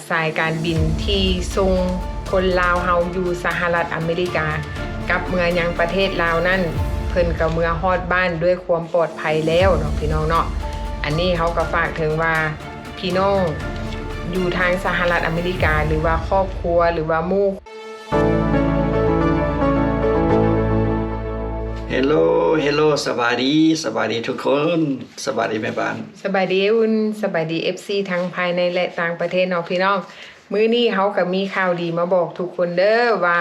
ສາຍການບິນທີ່ສົ່ງຄົນລາວເຮົາຢູ່ສະຫະລັດອາເມລິກາ ກັບເມືອຍັງປະເທດລາວນັ້ນ ເພິ່ນກໍເມືອຮອດບ້ານດ້ວຍຄວາມປອດໄພແລ້ວເນາະ ພີ່ນ້ອງເນາະ. ອັນນີ້ເຮົາກໍຝາກເຖິງວ່າ ພີ່ນ້ອງຢູ່ທາງສະຫະລັດອາເມລິກາ ຫຼືວ່າຄອບຄົວ ຫຼືວ່າໝູ່ Hello Hello ສະບາຍດີ ສະບາຍດີທຸກຄົນ ສະບາຍດີແມ່ບ້ານ ສະບາຍດີອ້າຍອຸ່ນ ສະບາຍດີເອັຟຊີທັງພາຍໃນ ແລະ ຕ່າງປະເທດເນາະພີ່ນ້ອງ. ມື້ນີ້ເຮົາກໍມີຂ່າວດີມາບອກທຸກຄົນເດີວ່າ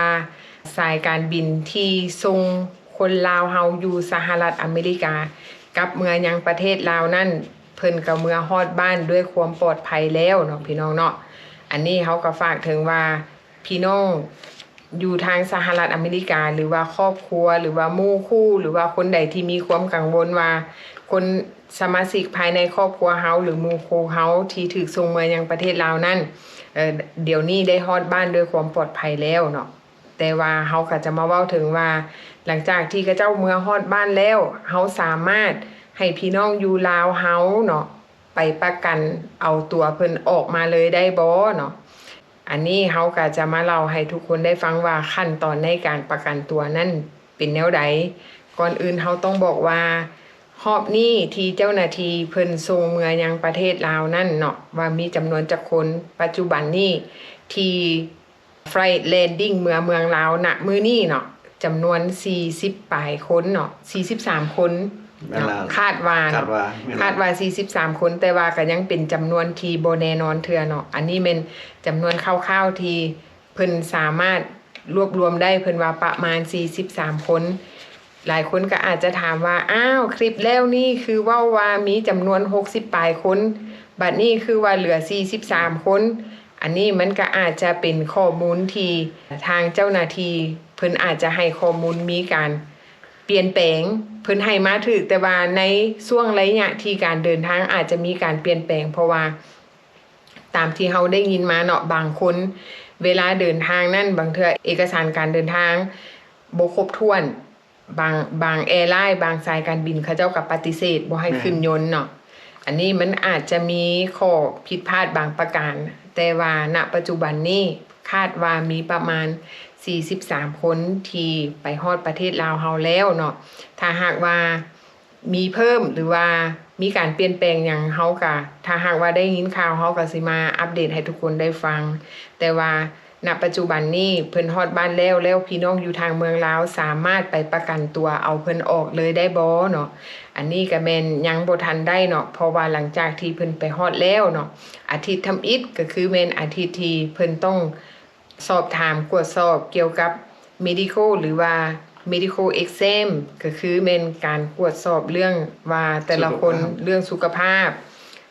ສາຍການບິນທີ່ສົ່ງຄົນລາວເຮົາຢູ່ສະຫະລັດອາເມລິກາ ກັບເມືອຍັງປະເທດລາວນັ້ນ ເພິ່ນກໍເມືອຮອດບ້ານດ້ວຍຄວາມປອດໄພແລ້ວເນາະ ພີ່ນ້ອງເນາະ. ອັນນີ້ເຮົາກໍຝາກເຖິງວ່າ ພີ່ນ້ອງຢູ່ທາງສະຫະລັດອາເມລິກາ ຫຼືວ່າຄອບຄົວ ຫຼືວ່າໝູ່ຄູ່ ຫຼືວ່າຄົນໃດທີ່ມີຄວາມກັງວົນວ່າ ຄົນສະມາຊິກພາຍໃນຄອບຄົວເຮົາ ຫຼືໝູ່ຄູ່ເຮົາທີ່ຖືກສົ່ງເມືອຍັງປະເທດລາວນັ້ນ ດຽວນີ້ໄດ້ຮອດບ້ານດ້ວຍຄວາມປອດໄພແລ້ວເນາະ. ແຕ່ວ່າເຮົາກໍຈະມາເວົ້າເຖິງວ່າ ຫຼັງຈາກທີ່ເຂົາເຈົ້າເມືອຮອດບ້ານແລ້ວ ເຮົາສາມາດໃຫ້ພີ່ນ້ອງຢູ່ລາວເຮົາເນາະ ໄປປະກັນເອົາຕົວເພິ່ນອອກມາເລີຍໄດ້ບໍ່ເນາະ. ອັນນີ້ເຮົາກໍຈະມາເລົ່າໃຫ້ທຸກຄົນໄດ້ຟັງວ່າ ຂັ້ນຕອນໃນການປະກັນຕົວນັ້ນເປັນແນວໃດ. ກ່ອນອື່ນເຮົາຕ້ອງບອກວ່າ ຮອບນີ້ທີ່ເຈົ້າໜ້າທີ່ເພິ່ນສົ່ງເມືອຍັງປະເທດລາວນັ້ນເນາະ ວ່າມີຈຳນວນຈັກຄົນ, ປັດຈຸບັນນີ້ທີ່ flight landing ເມືອເມືອງລາວ ນະມື້ນີ້ເນາະ ຈຳນວນສີ່ສິບປາຍຄົນເນາະ ສີ່ສິບສາມຄົນເນາະ ຄາດວ່າເນາະ ຄາດວ່າສີ່ສິບສາມຄົນ ແຕ່ວ່າກໍຍັງເປັນຈຳນວນທີ່ບໍ່ແນ່ນອນເທື່ອເນາະ. ອັນນີ້ແມ່ນຈຳນວນຄ່າວໆທີ່ເພິ່ນສາມາດລວບລວມໄດ້ ເພິ່ນວ່າປະມານສີ່ສິບສາມຄົນ. ຫຼາຍຄົນກໍອາດຈະຖາມວ່າ ອ້າວ ຄລິບແລ້ວນີ້ຄືເວົ້າວ່າມີຈຳນວນຫົກສິບປາຍຄົນ ບັດນີ້ຄືວ່າເຫຼືອສີ່ສິບສາມຄົນ. ອັນນີ້ມັນກໍອາດຈະເປັນຂໍ້ມູນທີ່ທາງເຈົ້າໜ້າທີ່ເພິ່ນອາດຈະໃຫ້ຂໍ້ມູນມີການປ່ຽນແປງ. ເພິ່ນໃຫ້ມາຖືກ ແຕ່ວ່າໃນຊ່ວງໄລຍະທີ່ການເດີນທາງອາດຈະມີການປ່ຽນແປງ ເພາະວ່າຕາມທີ່ເຮົາໄດ້ຍິນມາເນາະ ບາງຄົນເວລາເດີນທາງນັ້ນ ບາງເທື່ອເອກະສານການເດີນທາງບໍ່ຄົບຖ້ວນ ບາງ ບາງແອລາຍ ບາງສາຍການບິນ ເຂົາເຈົ້າກໍປະຕິເສດບໍ່ໃຫ້ຂຶ້ນຍົນເນາະ. ອັນນີ້ມັນອາດຈະມີຂໍ້ຜິດພາດບາງປະການ ແຕ່ວ່ານະປັດຈຸບັນນີ້ຄາດວ່າມີປະມານສີ່ສິບສາມຄົນທີ່ໄປຮອດປະເທດລາວເຮົາແລ້ວເນາະ. ຖ້າຫາກວ່າມີເພີ່ມ ຫຼືວ່າມີການປ່ຽນແປງຫຍັງ ເຮົາກະ ຖ້າຫາກວ່າໄດ້ຍິນຂ່າວ ເຮົາກະຊິມາອັບເດດໃຫ້ທຸກຄົນໄດ້ຟັງ. ແຕ່ວ່າ ນະປັດຈຸບັນນີ້ເພິ່ນຮອດບ້ານແລ້ວ ແລ້ວພີ່ນ້ອງຢູ່ທາງເມືອງລາວສາມາດໄປປະກັນຕົວເອົາເພິ່ນອອກເລີຍໄດ້ບໍ່ເນາະ? ອັນນີ້ກະແມ່ນຍັງບໍ່ທັນໄດ້ເນາະ ເພາະວ່າຫຼັງຈາກທີ່ເພິ່ນໄປຮອດແລ້ວເນາະ ອາທິດທຳອິດກະຄືແມ່ນອາທິດທີ່ເພິ່ນຕ້ອງສອບຖາມກວດສອບກ່ຽວກັບ medical ຫຼືວ່າ medical exam ກະຄືແມ່ນການກວດສອບເລື່ອງວ່າແຕ່ລະຄົນ ເລື່ອງສຸຂະພາບ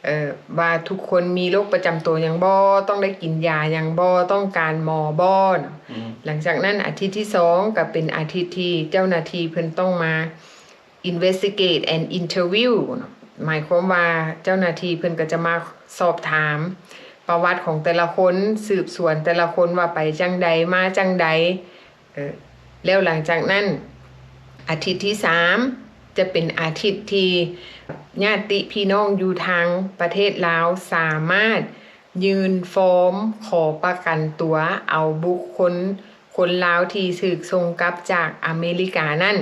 ເອີ ວ່າທຸກຄົນມີໂລກປະຈຳໂຕຫຍັງບໍ່, ຕ້ອງໄດ້ກິນຢາຫຍັງບໍ່, ຕ້ອງການໝໍບໍ່. ອືມ ຫຼັງຈາກນັ້ນອາທິດທີສອງກະເປັນອາທິດທີ່ເຈົ້າໜ້າທີ່ເພິ່ນຕ້ອງມາ investigate and interview ເນາະ, ໝາຍຄວາມວ່າເຈົ້າໜ້າທີ່ເພິ່ນກະຈະມາສອບຖາມປະຫວັດຂອງແຕ່ລະຄົນ, ສືບສວນແຕ່ລະຄົນວ່າໄປຈັ່ງໃດ, ມາຈັ່ງໃດ. ເອີ ແລ້ວຫຼັງຈາກນັ້ນ ອາທິດທີສາມຈະເປັນອາທິດທີ່ຍາດຕິພີ່ນ້ອງຢູ່ທາງປະເທດລາວສາມາດຍື່ນຟອມຂໍປະກັນຕົວເອົາບຸກຄົນ ຄົນລາວທີ່ຖືກສົ່ງກັບຈາກອາເມລິການັ້ນ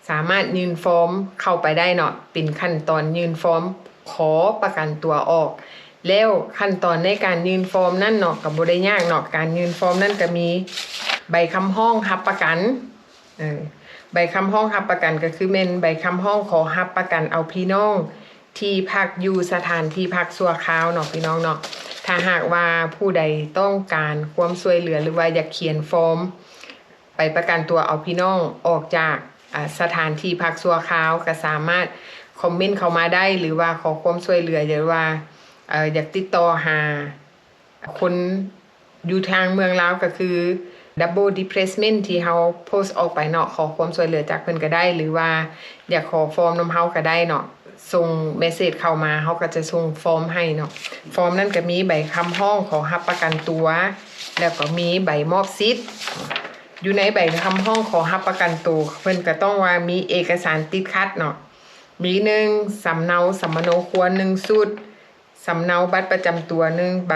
ສາມາດຍື່ນຟອມເຂົ້າໄປໄດ້ເນາະ, ເປັນຂັ້ນຕອນຍື່ນຟອມຂໍປະກັນຕົວອອກ. ແລ້ວຂັ້ນຕອນໃນການຍື່ນຟອມນັ້ນເນາະ ກໍບໍ່ໄດ້ຍາກເນາະ, ການຍື່ນຟອມນັ້ນກໍມີໃບຄຳຮ້ອງຮັບປະກັນ ເອີ ໃບຄຳຮ້ອງຮັບປະກັນກໍຄືແມ່ນໃບຄຳຮ້ອງຂໍຮັບປະກັນເອົາພີ່ນ້ອງທີ່ພັກຢູ່ສະຖານທີ່ພັກຊົ່ວຄາວເນາະ ພີ່ນ້ອງເນາະ. ຖ້າຫາກວ່າຜູ້ໃດຕ້ອງການຄວາມຊ່ວຍເຫຼືອ ຫຼືວ່າຢາກຂຽນຟອມ ໄປປະກັນຕົວເອົາພີ່ນ້ອງອອກຈາກ ອາ ສະຖານທີ່ພັກຊົ່ວຄາວ ກະສາມາດຄອມເມັນເຂົ້າມາໄດ້ ຫຼືວ່າຂໍຄວາມຊ່ວຍເຫຼືອ ຫຼືວ່າ ເອີ ຢາກຕິດຕໍ່ຫາຄົນຢູ່ທາງເມືອງລາວ ກະຄື double displacement ທີ່ເຮົາໂພສອອກໄປເນາະ, ຂໍຄວາມຊ່ວຍເຫຼືອຈາກເພິ່ນກະໄດ້ ຫຼືວ່າຢາກຂໍຟອມນຳເຮົາກະໄດ້ເນາະ. ສົ່ງເມສເສດເຂົ້າມາ ເຮົາກະຈະສົ່ງຟອມໃຫ້ເນາະ. ຟອມນັ້ນກະມີໃບຄຳຮ້ອງຂໍຮັບປະກັນຕົວ ແລ້ວກໍມີໃບມອບສິດ. ຢູ່ໃນໃບຄຳຮ້ອງຂໍຮັບປະກັນໂຕ ເພິ່ນກະຕ້ອງວ່າມີເອກະສານຕິດຂັດເນາະ, ມີ ໜຶ່ງ ສຳເນົາສຳມະໂນຄົວໜຶ່ງຊຸດ, ສຳເນົາບັດປະຈຳຕົວໜຶ່ງໃບ,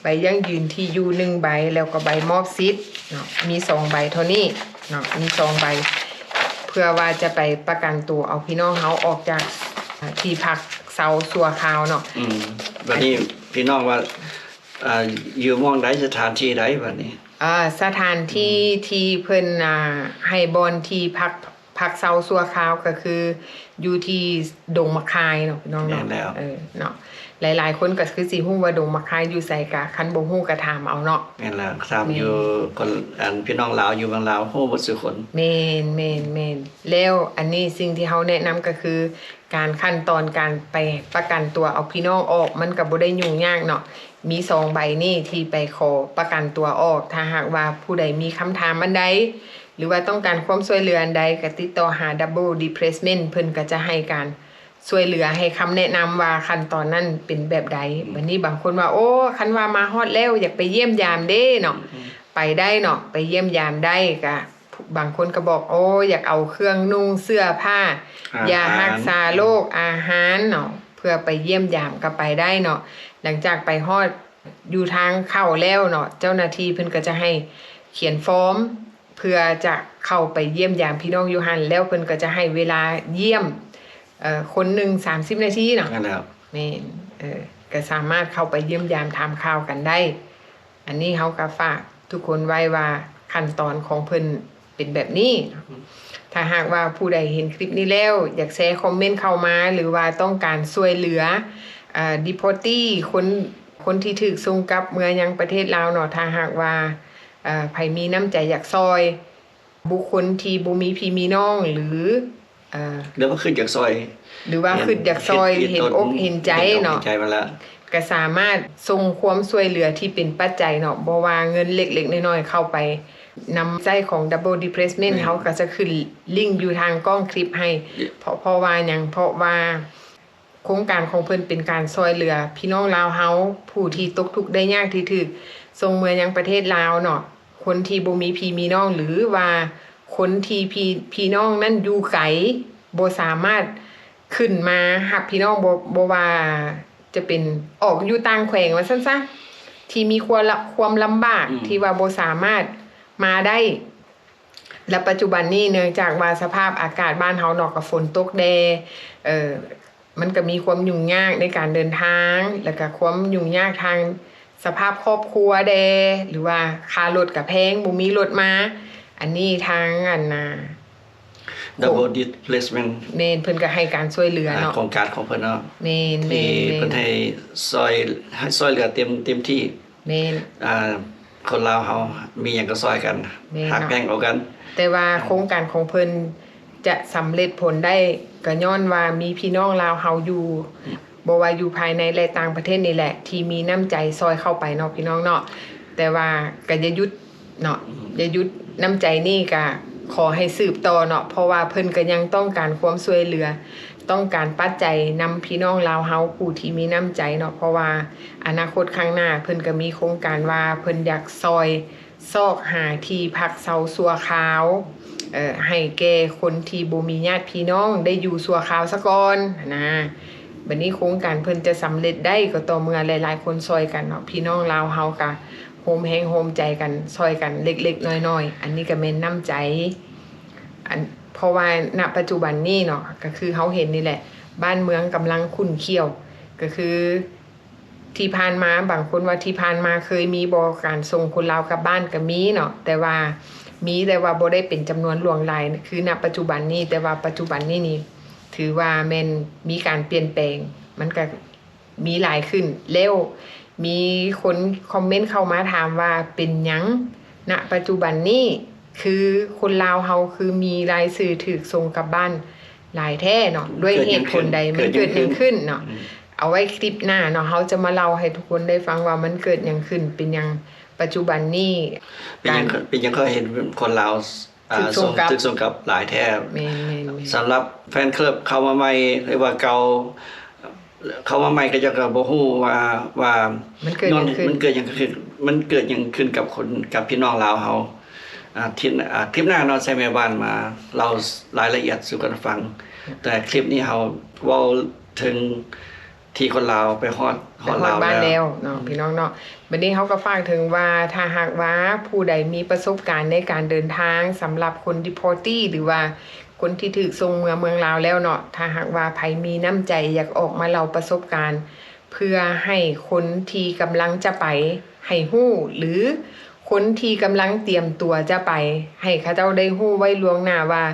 ໃບຢັ້ງຢືນທີ່ຢູ່ໜຶ່ງໃບ ແລ້ວກໍໃບມອບສິດເນາະ, ມີສອງໃບເທົ່ານີ້ເນາະ, ມີສອງໃບ ເພື່ອວ່າຈະໄປປະກັນຕົວເອົາພີ່ນ້ອງເຮົາອອກຈາກ ອາ ທີ່ພັກເຊົາຊົ່ວຄາວເນາະ. ອືມ ບັດນີ້ ອັນ ພີ່ນ້ອງວ່າ ອາ ຢູ່ໝ່ອງໃດ ສະຖານທີ່ໃດບັດນີ້? ອາ ສະຖານທີ່ ອືມ ທີ່ເພິ່ນ ອາ ໃຫ້ບ່ອນທີ່ພັກ ພັກເຊົາຊົ່ວຄາວກໍຄືຢູ່ທີ່ດົງໝາກຄາຍເນາະ ພີ່ນ້ອງເນາະ. ແມ່ນແລ້ວ ເອີ ເນາະ ຫຼາຍໆຄົນກໍຄືຊິຮູ້ວ່າດົງໝາກຄາຍຢູ່ໃສ, ກະຄັນບໍ່ຮູ້ກໍຖາມເອົາເນາະ. ແມ່ນແລ້ວ ຖາມ ແມ່ນ ຢູ່ຄົນ ອັນ ພີ່ນ້ອງລາວຢູ່ເມືອງລາວຮູ້ໝົດສູ່ຄົນ. ແມ່ນ ແມ່ນ ແມ່ນ. ແລ້ວອັນນີ້ສິ່ງທີ່ເຮົາແນະນຳກໍຄື ການຂັ້ນຕອນການໄປປະກັນຕົວເອົາພີ່ນ້ອງອອກ ມັນກໍບໍ່ໄດ້ຫຍຸ້ງຍາກເນາະ. ມີສອງໃບນີ້ທີ່ໄປຂໍປະກັນຕົວອອກ. ຖ້າຫາກວ່າຜູ້ໃດມີຄຳຖາມອັນໃດ ຫຼືວ່າຕ້ອງການຄວາມຊ່ວຍເຫຼືອອັນໃດ ກໍຕິດຕໍ່ຫາ Double Department ເພິ່ນກໍຈະໃຫ້ການຊ່ວຍເຫຼືອ ໃຫ້ຄຳແນະນຳວ່າຂັ້ນຕອນນັ້ນເປັນແບບໃດ. ອືມ ບັດນີ້ບາງຄົນວ່າ ໂອ້ ຄັນວ່າມາຮອດແລ້ວ ຢາກໄປຢ້ຽມຢາມເດ້ເນາະ. ອືມ ໄປໄດ້ເນາະ ໄປຢ້ຽມຢາມໄດ້. ກະບາງຄົນກໍບອກ ໂອ້ ຢາກເອົາເຄື່ອງນຸ່ງ ເສື້ອຜ້າ ອາຫານ ຢາຮັກສາໂລກ ອາຫານເນາະ ເພື່ອໄປຢ້ຽມຢາມກໍໄປໄດ້ເນາະ. ຫຼັງຈາກໄປຮອດຢູ່ທາງເຂົ້າແລ້ວເນາະ ເຈົ້າໜ້າທີ່ເພິ່ນກໍຈະໃຫ້ຂຽນຟອມ ເພື່ອຈະເຂົ້າໄປຢ້ຽມຢາມພີ່ນ້ອງຢູ່ຫັ້ນ. ແລ້ວເພິ່ນກໍຈະໃຫ້ເວລາຢ້ຽມ ເອີ ຄົນໜຶ່ງສາມສິບນາທີເນາະ. ແມ່ນແລ້ວ ແມ່ນ ເອີ ກໍສາມາດເຂົ້າໄປຢ້ຽມຢາມຖາມຂ່າວກັນໄດ້. ອັນນີ້ເຮົາກໍຝາກທຸກຄົນໄວ້ວ່າຂັ້ນຕອນຂອງເພິ່ນເປັນແບບນີ້. ຖ້າຫາກວ່າຜູ້ໃດເຫັນຄລິບນີ້ແລ້ວ ຢາກແຊຄອມເມັນເຂົ້າມາ ຫຼືວ່າຕ້ອງການຊ່ວຍເຫຼືອ ອາ deportee ຄົນ ຄົນທີ່ຖືກສົ່ງກັບເມືອຍັງປະເທດລາວເນາະ, ຖ້າຫາກວ່າ ອາ ໃຜມີນ້ຳໃຈຢາກຊ່ອຍ ບຸກຄົນທີ່ບໍ່ມີພີ່ມີນ້ອງ ຫຼື ເອີ ຫຼືວ່າຄິດຢາກຊ່ອຍ ຫຼືວ່າຄິດຢາກຊ່ອຍ ເຫັນ ເຫັນອົກເຫັນໃຈເນາະ ເຫັນອົກເຫັນໃຈມາລະ ກໍສາມາດສົ່ງຄວາມຊ່ວຍເຫຼືອທີ່ເປັນປັດໄຈເນາະ, ບໍ່ວ່າເງິນເລັກໆນ້ອຍໆ ເຂົ້າໄປນຳໃຊ້ຂອງ Double Department ແມ່ນ ເຮົາກໍຈະຂຶ້ນລິ້ງຢູ່ທາງກ້ອງຄລິບໃຫ້. ເພາະ ເພາະວ່າຫຍັງ? ເພາະວ່າ ໂຄງການຂອງເພິ່ນເປັນການຊ່ວຍເຫຼືອພີ່ນ້ອງລາວເຮົາ ຜູ້ທີ່ຕົກທຸກໄດ້ຍາກທີ່ຖືກສົ່ງເມືອຍັງປະເທດລາວເນາະ, ຄົນທີ່ບໍ່ມີພີ່ມີນ້ອງ ຫຼືວ່າຄົນທີ່ພີ່ ພີ່ນ້ອງນັ້ນຢູ່ໄກ ບໍ່ສາມາດຂຶ້ນມາຮັບພີ່ນ້ອງ, ບໍ່ ບໍ່ວ່າຈະເປັນອອກຢູ່ຕ່າງແຂວງວ່າຊັ້ນຊະ ທີ່ມີຄວາມລະ ຄວາມລຳບາກ ອືມ ທີ່ວ່າບໍ່ສາມາດມາໄດ້. ແລະ ປັດຈຸບັນນີ້ເນື່ອງຈາກວ່າສະພາບອາກາດບ້ານເຮົາເນາະ ກໍຝົນຕົກແດ່ ເອີ ມັນກໍມີຄວາມຫຍຸ້ງຍາກໃນການເດີນທາງ ແລ້ວກໍຄວາມຫຍຸ້ງຍາກທາງສະພາບຄອບຄົວແດ່ ຫຼືວ່າຄ່າລົດກໍແພງ ບໍ່ມີລົດມາ. ອັນນີ້ທາງ ອັນນ່າ Double Displacement ແມ່ນ ເພິ່ນກໍໃຫ້ການຊ່ວຍເຫຼືອເນາະ ໂຄງການຂອງເພິ່ນເນາະ ແມ່ນ ທີ່ ແມ່ນ ເພິ່ນໃຫ້ຊ່ອຍ ໃຫ້ຊ່ອຍເຫຼືອເຕັມ ເຕັມທີ່. ແມ່ນ ອ່າ ຄົນລາວເຮົາມີຫຍັງກໍຊ່ອຍກັນ ແມ່ນເນາະ ຮັກແພງເອົາກັນ. ແຕ່ວ່າ ອືມ ໂຄງການຂອງເພິ່ນຈະສຳເລັດຜົນໄດ້ ກໍຍ້ອນວ່າມີພີ່ນ້ອງລາວເຮົາຢູ່ ອືມ ບໍ່ວ່າຢູ່ພາຍໃນ ແລະ ຕ່າງປະເທດນີ້ແຫຼະ ທີ່ມີນ້ຳໃຈຊ່ອຍເຂົ້າໄປເນາະ ພີ່ນ້ອງເນາະ. ແຕ່ວ່າກໍຢ່າຢຸດ ເນາະ ອືມ ຢ່າຢຸດນ້ຳໃຈນີ້ ກະຂໍໃຫ້ສືບຕໍ່ເນາະ ເພາະວ່າເພິ່ນກໍຍັງຕ້ອງການຄວາມຊ່ວຍເຫຼືອ ຕ້ອງການປັດໄຈນຳພີ່ນ້ອງລາວເຮົາຜູ້ທີ່ມີນ້ຳໃຈເນາະ, ເພາະວ່າອະນາຄົດຂ້າງໜ້າເພິ່ນກໍມີໂຄງການວ່າເພິ່ນຢາກຊ່ອຍຊອກຫາທີ່ພັກເຊົາຊົ່ວຄາວ ເອີ ໃຫ້ແກ່ຄົນທີ່ບໍ່ມີຍາດພີ່ນ້ອງໄດ້ຢູ່ຊົ່ວຄາວສາກ່ອນນະ. ບັດນີ້ໂຄງການເພິ່ນຈະສຳເລັດໄດ້ກໍຕໍ່ເມື່ອຫຼາຍໆຄົນຊ່ອຍກັນເນາະ, ພີ່ນ້ອງລາວເຮົາກະ ໂຮມແຮງໂຮມໃຈກັນ ຊ່ອຍກັນເລັກໆນ້ອຍໆ. ອັນນີ້ກໍແມ່ນນ້ຳໃຈ ອັນ ເພາະວ່າ ນະ ປັດຈຸບັນນີ້ເນາະ ກໍຄືເຮົາເຫັນນີ້ແຫຼະ ບ້ານເມືອງກຳລັງຂຸ້ນຂ້ຽວ ກໍຄືທີ່ຜ່ານມາ ບາງຄົນວ່າທີ່ຜ່ານມາເຄີຍມີບໍ່ ການສົ່ງຄົນລາວກັບບ້ານກໍມີເນາະ, ແຕ່ວ່າມີ ແຕ່ວ່າບໍ່ໄດ້ເປັນຈຳນວນຫຼວງຫຼາຍ ຄື ນະ ປັດຈຸບັນນີ້. ແຕ່ວ່າປັດຈຸບັນນີ້ນີ້ ຖືວ່າແມ່ນມີການປ່ຽນແປງ ມັນກໍ ມີຫຼາຍຂຶ້ນ ແລ້ວມີຄົນຄອມເມັນເຂົ້າມາຖາມວ່າ ເປັນຫຍັງ ນະ ປັດຈຸບັນນີ້ ຄືຄົນລາວເຮົາຄືມີລາຍຊື່ຖືກສົ່ງກັບບ້ານຫຼາຍແທ້ເນາະ? ດ້ວຍເຫດຜົນໃດ? ມັນເກີດຫຍັງຂຶ້ນເນາະ? ອືມ ເອົາໄວ້ຄລິບໜ້າເນາະ ເຮົາຈະມາເລົ່າໃຫ້ທຸກຄົນໄດ້ຟັງວ່າ ມັນເກີດຫຍັງຂຶ້ນ? ເປັນຫຍັງປັດຈຸບັນນີ້ ເປັນຫຍັງ ການ ເປັນຫຍັງເຂົາເຫັນຄົນລາວ ອ່າ ຖືກສົ່ງກັບ ສົ່ງ ຖືກສົ່ງກັບຫຼາຍແທ້. ແມ່ນໆໆ ສຳລັບແຟນຄລັບເຂົ້າມາໃໝ່ ຫຼືວ່າເກົ່າ ເຂົ້າມາໃໝ່ ເຂົາເຈົ້າກໍບໍ່ຮູ້ວ່າ ວ່າ ມັນເກີດຫຍັງຂຶ້ນ ມັນເກີດຫຍັງຂຶ້ນ ມັນເກີດຫຍັງຂຶ້ນກັບຄົນ ກັບພີ່ນ້ອງລາວເຮົາ. ອ່າ ຄລິບ ອ່າ ຄລິບໜ້າເນາະ ໃຊ້ແມ່ບ້ານມາເລົ່າລາຍລະອຽດສູ່ກັນຟັງ. ແຕ່ຄລິບນີ້ເຮົາເວົ້າເຖິງ ທີ່ຄົນລາວໄປຮອດ ໄປຮອດບ້ານແລ້ວເນາະ ອືມ ພີ່ນ້ອງເນາະ. ບັດນີ້ເຮົາກໍຝາກເຖິງວ່າ ຖ້າຫາກວ່າຜູ້ໃດມີປະສົບການໃນການເດີນທາງ ສຳລັບຄົນ deportee ຫຼືວ່າຄົນທີ່ຖືກສົ່ງເມືອເມືອງລາວແລ້ວເນາະ, ຖ້າຫາກວ່າໃຜມີນ້ຳໃຈຢາກອອກມາເລົ່າປະສົບການ ເພື່ອໃຫ້ຄົນທີ່ກຳລັງຈະໄປໃຫ້ຮູ້ ຫຼື ຄົນທີ່ກຳລັງຕຽມຕົວຈະໄປ ໃຫ້ເຂົາເຈົ້າໄດ້ຮູ້ໄວ້ລ່ວງໜ້າວ່າ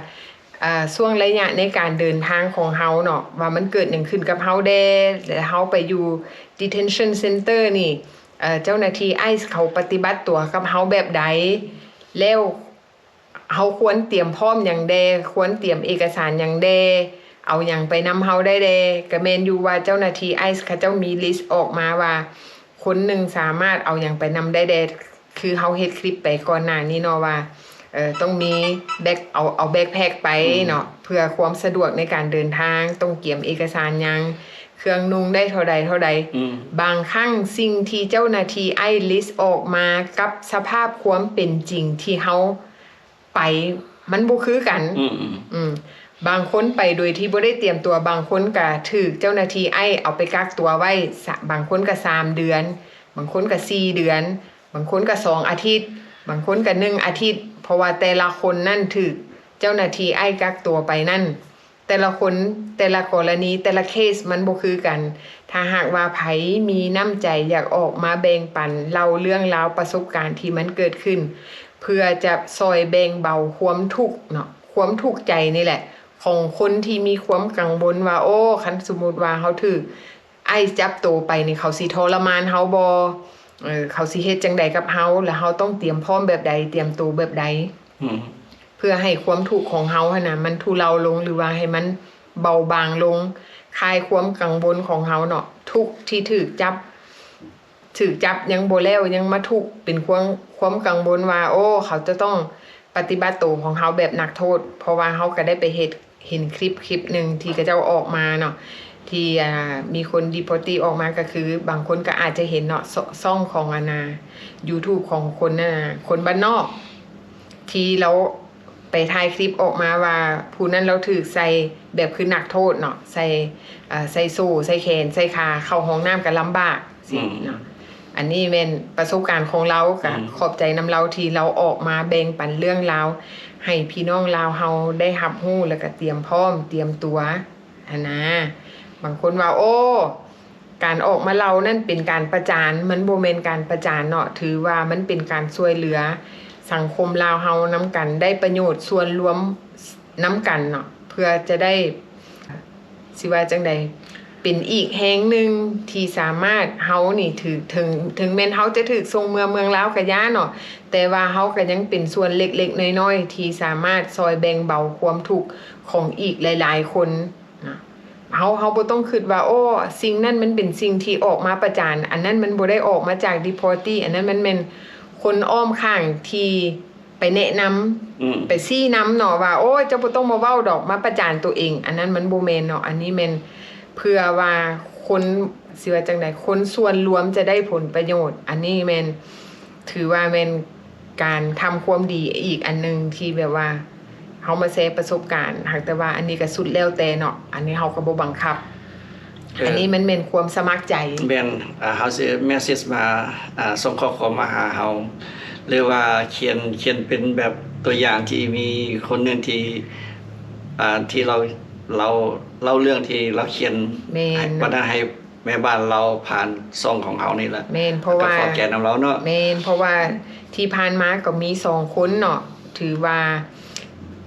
ອ່າ ຊ່ວງໄລຍະໃນການເດີນທາງຂອງເຮົາເນາະ ວ່າມັນເກີດຫຍັງຂຶ້ນກັບເຮົາແດ່ ແລະ ເຮົາໄປຢູ່ detention center ນີ້ ເອີ ເຈົ້າໜ້າທີ່ ICE ເຂົາປະຕິບັດຕົວກັບເຮົາແບບໃດ ແລ້ວເຮົາຄວນຕຽມພ້ອມຫຍັງແດ່ ຄວນຕຽມເອກະສານຫຍັງແດ່ ເອົາຫຍັງໄປນຳເຮົາໄດ້ແດ່. ກະແມ່ນຢູ່ວ່າເຈົ້າໜ້າທີ່ ICE ເຂົາເຈົ້າມີ list ອອກມາວ່າ ຄົນໜຶ່ງສາມາດເອົາຫຍັງໄປນຳໄດ້ແດ່ ຄືເຮົາເຮັດຄລິບໄປກ່ອນໜ້ານີ້ເນາະວ່າ ເອີ ຕ້ອງມີແບັກ ເອົາ ເອົາ backpack ໄປ ອືມ ເນາະ ເພື່ອຄວາມສະດວກໃນການເດີນທາງ ຕ້ອງກຽມເອກະສານຫຍັງ ເຄື່ອງນຸ່ງໄດ້ເທົ່າໃດເທົ່າໃດ. ອືມ ບາງຄັ້ງສິ່ງທີ່ເຈົ້າໜ້າທີ່ ICE list ອອກມາກັບສະພາບຄວາມເປັນຈິງທີ່ເຮົາໄປ ມັນບໍ່ຄືກັນ. ອືມໆ ອືມ ບາງຄົນໄປໂດຍທີ່ບໍ່ໄດ້ຕຽມຕົວ ບາງຄົນກະຖືກເຈົ້າໜ້າທີ່ ICE ເອົາໄປກັກຕົວໄວ້ ສະ ບາງຄົນກະສາມເດືອນ ບາງຄົນກະສີ່ເດືອນ ບາງຄົນກະສອງອາທິດ ບາງຄົນກະໜຶ່ງອາທິດ ເພາະວ່າແຕ່ລະຄົນນັ້ນຖືກເຈົ້າໜ້າທີ່ ICE ກັກຕົວໄປນັ້ນ ແຕ່ລະຄົນ ແຕ່ລະກໍລະນີ ແຕ່ລະເຄສມັນບໍ່ຄືກັນ. ຖ້າຫາກວ່າໃຜມີນ້ຳໃຈຢາກອອກມາແບ່ງປັນເລົ່າເລື່ອງລາວປະສົບການທີ່ມັນເກີດຂຶ້ນ ເພື່ອຈະຊ່ອຍແບ່ງເບົາຄວາມທຸກເນາະ ຄວາມທຸກໃຈນີ້ແຫຼະ ຂອງຄົນທີ່ມີຄວາມກັງວົນວ່າ ໂອ້ ຄັນສົມມຸດວ່າເຮົາຖືກ ICE ຈັບໂຕໄປນີ້ ເຂົາຊິທໍລະມານເຮົາບໍ່? ເອີ ເຂົາຊິເຮັດຈັ່ງໃດກັບເຮົາ? ແລະ ເຮົາຕ້ອງຕຽມພ້ອມແບບໃດ? ຕຽມໂຕແບບໃດ? ອືມ ເພື່ອໃຫ້ຄວາມທຸກຂອງເຮົາຫັ້ນນະ ມັນທຸເລົາລົງ ຫຼືວ່າໃຫ້ມັນເບົາບາງລົງ ຄາຍຄວາມກັງວົນຂອງເຮົາເນາະ. ທຸກທີ່ຖືກຈັບ ຖືກຈັບຍັງບໍ່ແລ້ວ ຍັງມາທຸກເປັນຄວາມ ຄວາມກັງວົນວ່າ ໂອ້ ເຂົາຈະຕ້ອງປະຕິບັດໂຕຂອງເຮົາແບບນັກໂທດ ເພາະວ່າເຮົາກໍໄດ້ໄປເຮັດ ເຫັນຄລິບຄລິບໜຶ່ງທີ່ເຂົາເຈົ້າອອກມາເນາະ ທີ່ ອ່າ ມີຄົນ deportee ອອກມາ ກໍຄືບາງຄົນກໍອາດຈະເຫັນເນາະ ຊ່- ຊ່ອງຂອງ ອັນນ່າ YouTube ຂອງຄົນ ອັນນ່າ ຄົນບ້ານນອກ ທີ່ລາວໄປຖ່າຍຄລິບອອກມາວ່າ ຜູ້ນັ້ນລາວຖືກໃສ່ແບບຄືນັກໂທດເນາະ ໃສ່ ອ່າ ໃສ່ໂສ້ ໃສ່ແຂນ ໃສ່ຂາ ເຂົ້າຫ້ອງນ້ຳກໍລຳບາກ ອືມ ເນາະ. ອັນນີ້ແມ່ນປະສົບການຂອງລາວ ກະ ອືມ ຂອບໃຈນຳລາວທີ່ລາວອອກມາແບ່ງປັນເລື່ອງລາວ ໃຫ້ພີ່ນ້ອງລາວເຮົາໄດ້ຮັບຮູ້ ແລ້ວກະຕຽມພ້ອມ ຕຽມຕົວຫັ້ນນາ. ບາງຄົນວ່າ ໂອ້ ການອອກມາເລົ່ານັ້ນເປັນການປະຈານ ມັນບໍ່ແມ່ນການປະຈານເນາະ ຖືວ່າມັນເປັນການຊ່ວຍເຫຼືອສັງຄົມລາວເຮົານຳກັນ ໄດ້ປະໂຫຍດສ່ວນລວມນຳກັນເນາະ ເພື່ອຈະໄດ້ ຊິວ່າຈັ່ງໃດ ເປັນອີກແຮງໜຶ່ງທີ່ສາມາດ ເຮົານີ້ຖືກ ເຖິງ ເຖິງແມ່ນເຮົາຈະຖືກສົ່ງເມືອເມືອງລາວກະຢ່າເນາະ ແຕ່ວ່າເຮົາກະຍັງເປັນສ່ວນເລັກໆນ້ອຍໆ ທີ່ສາມາດຊ່ອຍແບ່ງເບົາຄວາມທຸກຂອງອີກຫຼາຍໆຄົນນະ. ເຮົາ ເຮົາບໍ່ຕ້ອງຄິດວ່າ ໂອ້ ສິ່ງນັ້ນມັນເປັນສິ່ງທີ່ອອກມາປະຈານ ອັນນັ້ນມັນບໍ່ໄດ້ອອກມາຈາກ deportee ອັນນັ້ນມັນແມ່ນຄົນອ້ອມຂ້າງທີ່ ໄປແນະນຳ ອືມ ໄປຊີ້ນຳເນາະວ່າ ໂອ້ຍ ເຈົ້າບໍ່ຕ້ອງມາເວົ້າດອກ ມາປະຈານໂຕເອງ ອັນນັ້ນມັນບໍ່ແມ່ນເນາະ. ອັນນີ້ແມ່ນເພື່ອວ່າຄົນ ຊິວ່າຈັ່ງໃດ ຄົນສ່ວນລວມຈະໄດ້ຜົນປະໂຫຍດ. ອັນນີ້ແມ່ນ ຖືວ່າແມ່ນການທຳຄວາມດີອີກອັນໜຶ່ງທີ່ແບບວ່າ ເຮົາມາແຊປະສົບການ ຫາກແຕ່ວ່າອັນນີ້ກະສຸດແລ້ວແຕ່ເນາະ ອັນນີ້ເຮົາກະບໍ່ບັງຄັບ. ເອີ ອັນນີ້ມັນແມ່ນຄວາມສະໝັກໃຈ. ແມ່ນ ອ່າ ເຮົາຊິ message ມາ ອ່າ ສົ່ງຂໍ້ຄວາມມາຫາເຮົາ ຫຼືວ່າຂຽນ ຂຽນເປັນແບບຕົວຢ່າງທີ່ມີຄົນໜຶ່ງທີ່ ອ່າ ທີ່ເລົ່າ ເລົ່າ ເລົ່າເລື່ອງທີ່ລາວຂຽນ ແມ່ນ ໃຫ້ ເນາະ ບັດນັ້ນໃຫ້ແມ່ບ້ານລາວຜ່ານຊ່ອງຂອງເຮົານີ້ແຫຼະ. ແມ່ນ ເພາະວ່າ ກໍຂອບໃຈນຳລາວເນາະ. ແມ່ນ ເພາະວ່າທີ່ຜ່ານມາກໍມີສອງຄົນເນາະ ຖືວ່າ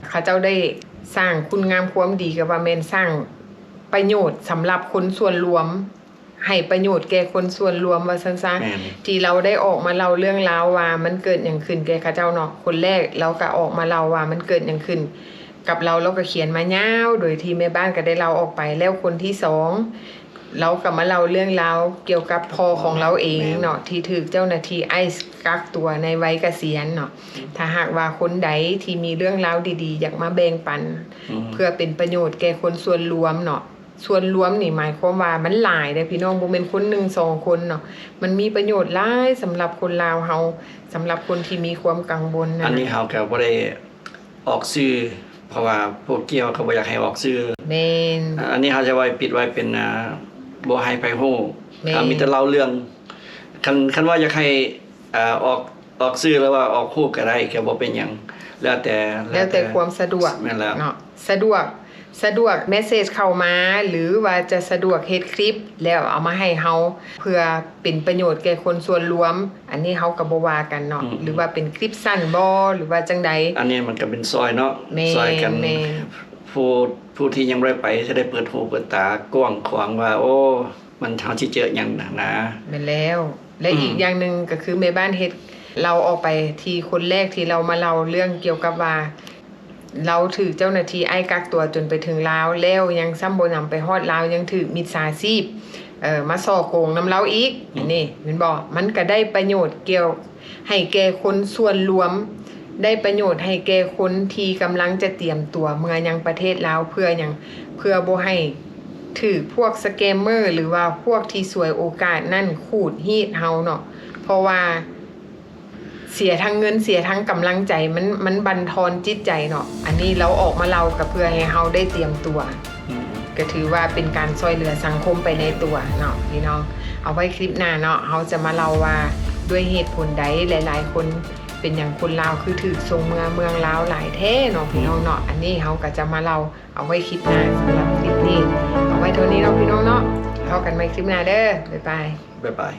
ເຂົາເຈົ້າໄດ້ສ້າງຄຸນງາມຄວາມດີ ກໍວ່າແມ່ນສ້າງ ປະໂຫຍດສຳລັບຄົນສ່ວນລວມ ໃຫ້ປະໂຫຍດແກ່ຄົນສ່ວນລວມວ່າຊັ້ນຊະ. ແມ່ນ ທີ່ລາວໄດ້ອອກມາເລົ່າເລື່ອງລາວວ່າມັນເກີດຫຍັງຂຶ້ນແກ່ເຂົາເຈົ້າເນາະ. ຄົນແລກລາວກະອອກມາເລົ່າວ່າມັນເກີດຫຍັງຂຶ້ນກັບລາວ ລາວກະຂຽນມາຍາວ ໂດຍທີ່ແມ່ບ້ານກະໄດ້ເລົ່າອອກໄປ. ແລ້ວຄົນທີສອງ ລາວກະມາເລົ່າເລື່ອງລາວກ່ຽວກັບພໍ່ຂອງລາວເອງເນາະ ແມ່ນ ທີ່ຖືກເຈົ້າໜ້າທີ່ໄອສ໌ກັກຕົວໃນໄວກະສຽນເນາະ. ອືມ ຖ້າຫາກວ່າຄົນໃດທີ່ມີເລື່ອງລາວດີໆ ຢາກມາແບ່ງປັນ ອືມ ເພື່ອເປັນປະໂຫຍດແກ່ຄົນສ່ວນລວມເນາະ ສ່ວນລວມນີ້ໝາຍຄວາມວ່າມັນຫຼາຍເດ້ພີ່ນ້ອງ ບໍ່ແມ່ນຄົນໜຶ່ງສອງຄົນເນາະ ມັນມີປະໂຫຍດຫຼາຍສຳລັບຄົນລາວເຮົາ ສຳລັບຄົນທີ່ມີຄວາມກັງວົນນະ. ອັນນີ້ເຮົາກໍບໍ່ໄດ້ອອກຊື່ ເພາະວ່າພວກກ່ຽວກໍບໍ່ຢາກໃຫ້ອອກຊື່. ແມ່ນ ອັນນີ້ເຮົາຈະໄວ້ປິດໄວ້ເປັນ ອ່າ ບໍ່ໃຫ້ໃຜຮູ້ ແມ່ນ ອ່າ ມີແຕ່ເລົ່າເລື່ອງ ຄັນ ຄັນວ່າຢາກໃຫ້ ອ່າ ອອກ ອອກຊື່ ຫຼືວ່າອອກຮູບກໍໄດ້ ກໍບໍ່ເປັນຫຍັງ ແລ້ວແຕ່ ແລ້ວແຕ່ຄວາມສະດວກ ແມ່ນແລ້ວ ເນາະ ສະດວກ ສະດວກເມສເສດເຂົ້າມາ ຫຼືວ່າຈະສະດວກເຮັດຄລິບ ແລ້ວເອົາມາໃຫ້ເຮົາ ເພື່ອເປັນປະໂຫຍດແກ່ຄົນສ່ວນລວມ ອັນນີ້ເຮົາກໍບໍ່ວ່າກັນເນາະ ອືມ ຫຼືວ່າເປັນຄລິບສັ້ນບໍ ຫຼືວ່າຈັ່ງໃດ ອັນນີ້ມັນກໍເປັນຊ່ອຍເນາະ ແມ່ນ ຊ່ອຍກັນ ແມ່ນ ຜູ້ ຜູ້ທີ່ຍັງບໍ່ໄດ້ໄປ ຈະໄດ້ເປີດຫູເປີດຕາກວ້າງຂວາງວ່າ ໂອ້ ມັນ ເຮົາຊິເຈີຫຍັງນະ ນະ ແມ່ນແລ້ວ ແລະ ອືມ ອີກຢ່າງໜຶ່ງກໍຄືແມ່ບ້ານເຮັດ ລາວອອກໄປທີ່ຄົນແລກທີ່ລາວມາເລົ່າເລື່ອງກ່ຽວກັບວ່າ ລາວຖືກເຈົ້າໜ້າທີ່ໄອກັກຕົວຈົນໄປເຖິງລາວ ແລ້ວຍັງຊ້ຳບໍ່ນຳໄປຮອດລາວ ຍັງຖືກມິດສາຊີບ ເອີ ມາສໍ້ໂກງນຳລາວອີກ ອືມ ອັນນີ້ແມ່ນບໍ່? ມັນກະໄດ້ປະໂຫຍດກ່ຽວ ໃຫ້ແກ່ຄົນສ່ວນລວມ ໄດ້ປະໂຫຍດໃຫ້ແກ່ຄົນທີ່ກຳລັງຈະຕຽມຕົວເມືອຍັງປະເທດລາວ ເພື່ອຫຍັງ? ເພື່ອບໍ່ໃຫ້ຖືກພວກສະແກມເມີ ຫຼືວ່າພວກທີ່ສວຍໂອກາດນັ້ນຂູດຮີດເຮົາເນາະ ເພາະວ່າ ເສຍທັງເງິນ ເສຍທັງກຳລັງໃຈ ມັນ ມັນບັ່ນທອນຈິດໃຈເນາະ ອັນນີ້ລາວອອກມາເລົ່າກໍເພື່ອໃຫ້ເຮົາໄດ້ຕຽມຕົວ ອືມ ກໍຖືວ່າເປັນການຊ່ອຍເຫຼືອສັງຄົມໄປໃນຕົວເນາະພີ່ນ້ອງ ເອົາໄວ້ຄລິບໜ້າເນາະ ເຮົາຈະມາເລົ່າວ່າດ້ວຍເຫດຜົນໃດ ຫຼາຍໆຄົນ ເປັນຫຍັງຄົນລາວຄືຖືກສົ່ງເມືອເມືອງລາວຫຼາຍແທ້ເນາະ ອືມ ພີ່ນ້ອງເນາະ ອັນນີ້ເຮົາກໍຈະມາເລົ່າເອົາໄວ້ຄລິບໜ້າ ສຳລັບຄລິບນີ້ເອົາໄວ້ເທົ່ານີ້ເນາະ ພີ່ນ້ອງເນາະ ພໍ້ກັນໃໝ່ຄລິບໜ້າເດີ ບາຍບາຍ ບາຍບາຍ.